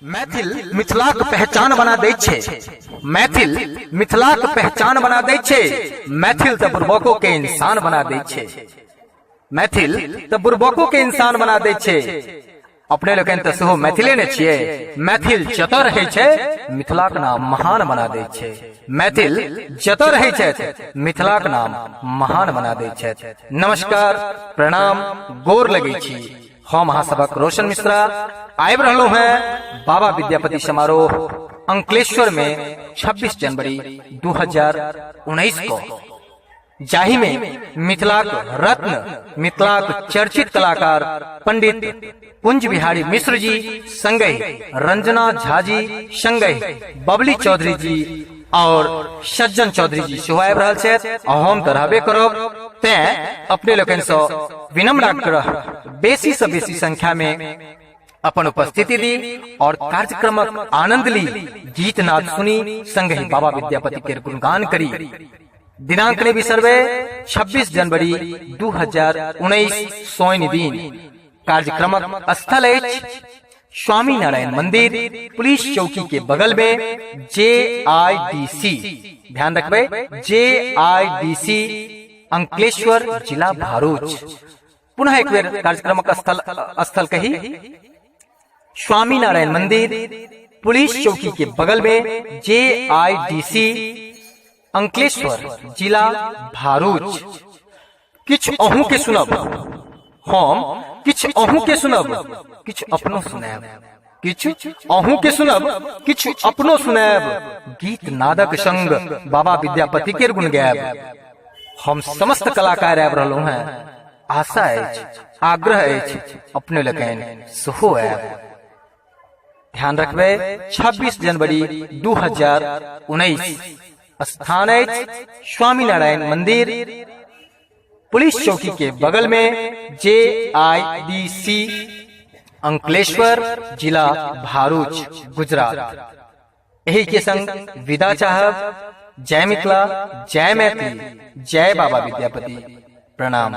मैथिल मिथिलाक पहचान बना दै छै। मैथिल मिथिलाक पहचान बना दै छै। मैथिल तऽ बुर्बको के इंसान बना दै छै। मैथिल तऽ बुर्बको के इंसान बना दै छै। अपने लोकनि तऽ सेहो मैथिले ने छियै। मैथिल जतऽ रहै छै मिथिलाक नाम महान बना दै छै। मैथिल जतऽ रहै छथि मिथिलाक नाम महान बना दै छथि। नमस्कार, प्रणाम, गोर लगै छी। हम अहाँ सबक रोशन मिश्रा आबि रहलहुँ हैं बाबा विद्यापति समारोह अंकलेश्वर में 26 जनवरी 2019 को, जाहि में मिथिलाक रत्न, मिथिलाक चर्चित कलाकार पंडित कुंज बिहारी मिश्र जी संगहि रंजना झा जी संगहि बबली चौधरी जी और सज्जन चौधरी जी सेहो आबि रहल छथि आ हम तऽ रहबे करब। तें अपने लोकनि सँ विनम्र आग्रह, बेसी सँ बेसी संख्या में अपन उपस्थिति दी और कार्यक्रमक आनंद ली, गीत नाद सुनी, संगहि बाबा विद्यापति के गुणगान करी। दिनांक ने बिसरबे, 26 जनवरी 2019 सोनि दिन। कार्यक्रमक स्थल अछि स्वामी नारायण मंदिर, पुलिस चौकी के बगल में, जे I D C, ध्यान रखबे, जे I D C, Ankleshwar, जिला भारूच। पुनः एक बेर कार्यक्रमक स्थल स्थल कही, स्वामी नारायण मंदिर, पुलिस चौकी के बगल में, जे I D C, Ankleshwar, जिला भारूच। किछु अहूँ के सुनब हम, किछु अहूँ के सुनब, किछु अपनो सुनायब। किछु अहूँ के सुनब, किछु अपनो सुनायब, गीत नादक संग बाबा विद्यापति के गुण गायब। हम समस्त कलाकार आबि रहलहुँ हैं। आशा अछि, आग्रह अछि, अपने लोकनि सेहो आयब। ध्यान रखबै, 26 जनवरी 2019, स्थान अछि स्वामीनारायण मंदिर, पुलिस चौकी के बगल में, जे I D C, Ankleshwar, जिला भारूच, गुजरात। यही के संग विदा चाहब। जय मिथिला, जय मैथिली, जय बाबा विद्यापति। प्रणाम।